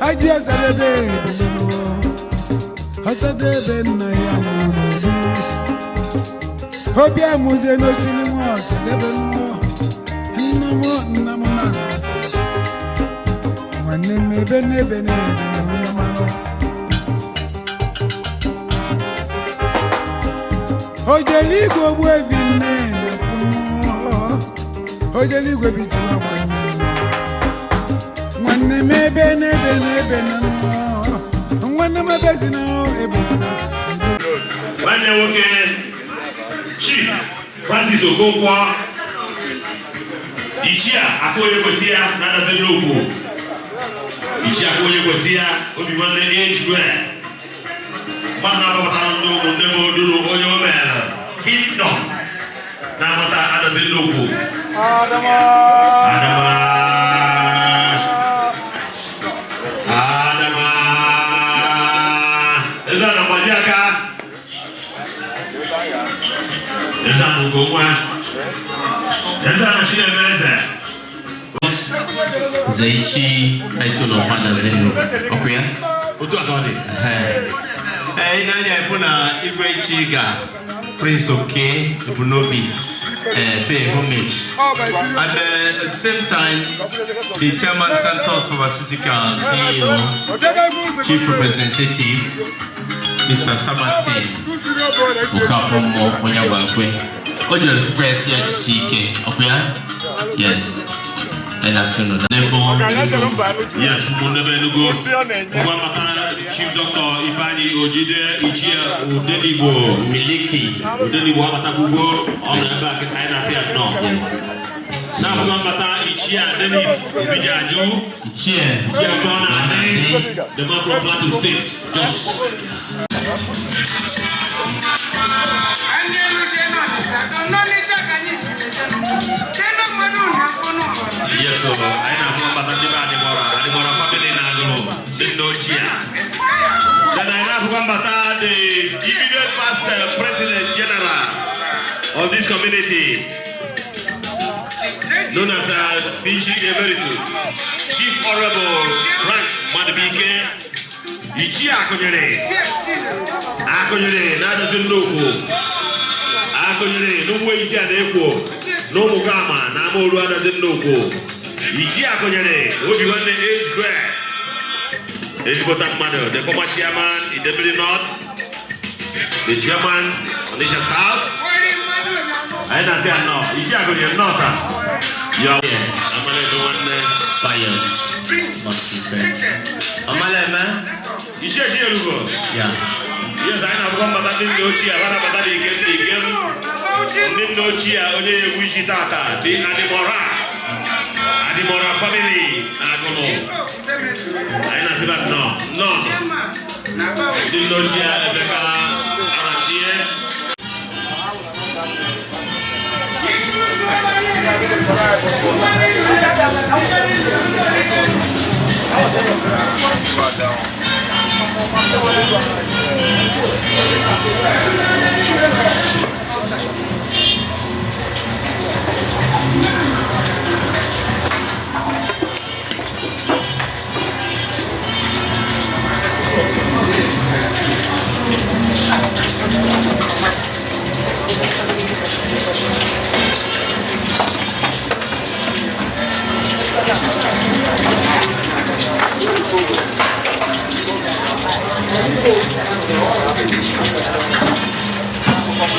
aji asadebe ebelenu ọsadebe nna ya mụrụ n'obi obi amụzie n'osili nwa ọsadebenu nna m nna m na nwanne m ebe n'ebe n'ebe na onye mmanụ ojeligwe ogbu evi nne na-ekwu ojeligwe bijiri nwanne m nwanne m ebe n'ebe n'ebe na nwanne m ebe si na ebe si na. Nwanne nwoke, Chief Francis Okonkwo, Ichie Akụonye kwesị ya na-adazi nnukwu Ichie Akụonye kwesị ya obi nwanne ejigwe mmadụ na-agbapụtara ndị ụmụnne m oduru onye o mere kingdom na-amata adazi nnukwu Adama Adama eze a na-agbaji aka eze a na ugo nwa eze a na Chineme eze. Zaichi title of Adazi Nnukwu. Ya? Otu a ka ọ dị. Ee, ị na-anya ịfụ na Igwe Ichi ga Prince Oke Ebunobi pay homage. And at the same time, the chairman, Santos Pharmaceutical CEO, Chief Representative, Mr. Sebastian Okafor Onyawakwe. O jere fukwa esi ya jisi ike. Ọkwa ya? Yes. And that's you know that. Yes, ụmụnne m Enugu. Ngwa maka Chief Dr. Ifeanyi Ojide, Ichie Odenigbo. Miliki. Odenigbo abatakwugwo, ọ nọ ebe a kịta anyị na-apịa nnọọ. Na-abụkwa mbata Ichie Dennis Obijaju. Ichie. Ichie Okona Ade, the man from Plateau State, Jos. Yes, so anyị na-afụ mbata ndị be Adịmọra, Adịmọra family na-agụrụ ndị nna ochie. Then anyị na-afụkwa mbata the immediate past president general of this community, known as PG Emeritus, Chief Honorable Frank Madubike. Ichie Akụnyere, Akụnyere na-adozi nnukwu Akụnyere n'ugbo isi a na-ekwo na Ụmụkama na Amaolu adazi nnukwu. Ichie Akụnyere, Obi Nwanne age grade, ezigbota mmadụ, the former chairman Idemili North, the chairman Onitsha South. Anyị na-asị ya nnọọ, Ichie Akụnyere, nnọọ taa. Ya Amaleme nwanne. Pius Masife. Amaleme. Ichie Chielugo. Yeah. Yes, anyị na-abụkwa mbata ndị nna ochie a nabata dị ike dị ike ndị nna ochie a, onye egwu isi tata dị Adimora, Adimora family na Agụnụ. Anyị na-asịba nnọọ, nnọọ, ndị nna ochie Emeka Arachie.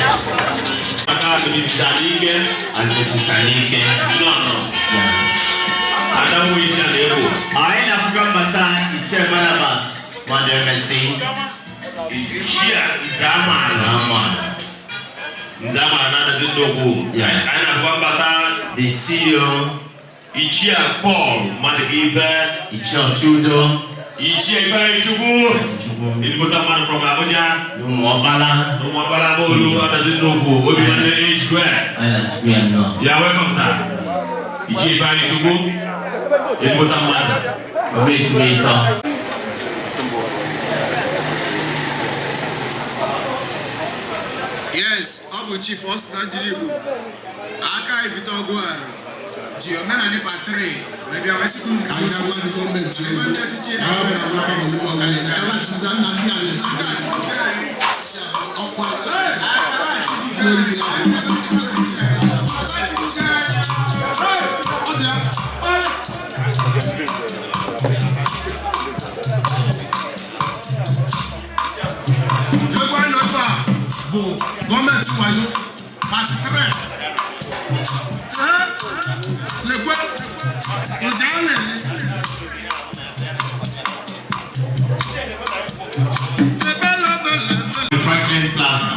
Aka Mrs. Anike. And Mrs. Anike. Nnọọ. Adamu iche na-ekwo. Anyị na-afụkwa mbata Ichie Barnabas Mademesi. Ichie Nzamara. Nzamara. Nzamara na-adazi nnukwu. Anyị na-afụkwa mbata The CEO. Ichie Paul Madụkife. Ichie Ochudo. Ichie Ifeanyi Chukwu. Ezigbota mmadụ from Abuja. N'Ụmụọkpala. N'Ụmụọkpala Amaolu adazi nnukwu. Obi Nwanne age grade. Anyị na-asịkwa ya nnọọ. Ya welcome, sir. Ichie Ifeanyi Chukwu. Ezigbota mmadụ. Obi etume ịtọ. Yes, ọ bụ Chief Austin Njirigbo aka evite ọgụ arụ ji omenani patri wee bịa wee sịkwa unu Ka anyị gwa ndị gọọmenti ego ndị ọchịchị na ha bịara nwekwa ma n'ụlọ ọrụ ya na kaba chukwu nna ndị a na-echi ọkwa n'oge ahụ. Ọ bịa. Egwu anyị nọ ebe a bụ gọọmenti wayo pati 3. Lekwe ọjà a na-ele. Franklin Plaza.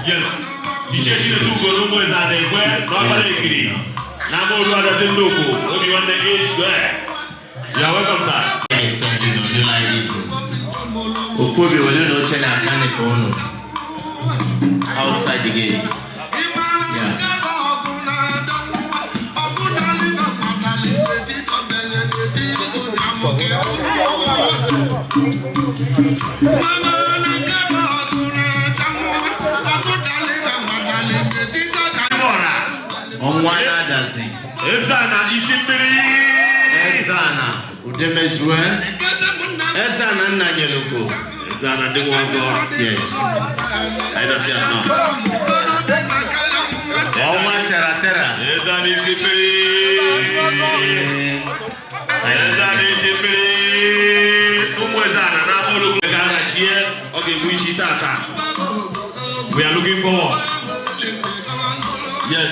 Yes. Ichie Chinedu Ugo n'ụmụ eze a na-ekwe n'Ọkpara Ekiri na Amaolu adazi nnukwu. Obi Nwanne age grade. Ya welcome, sir. Ofobi wele na oche na canopy unu outside the gate. Yeah. Ọnwa na-adazi. Eze-Ana isi mmiri. Eze-Ana Udemezue. Eze-Ana nna nyelugo. Eze-Ana ndị nwe ọzọ. Yes. Anyị na-asị ya nnọọ. Ọnwa tera tera. Eze-Ana isi mmiri. Eze-Ana isi mmiri. Ụmụ Eze-Ana na Amaolu ka a na-achie ọ ga-egbu isi tata. We are looking forward. Yes.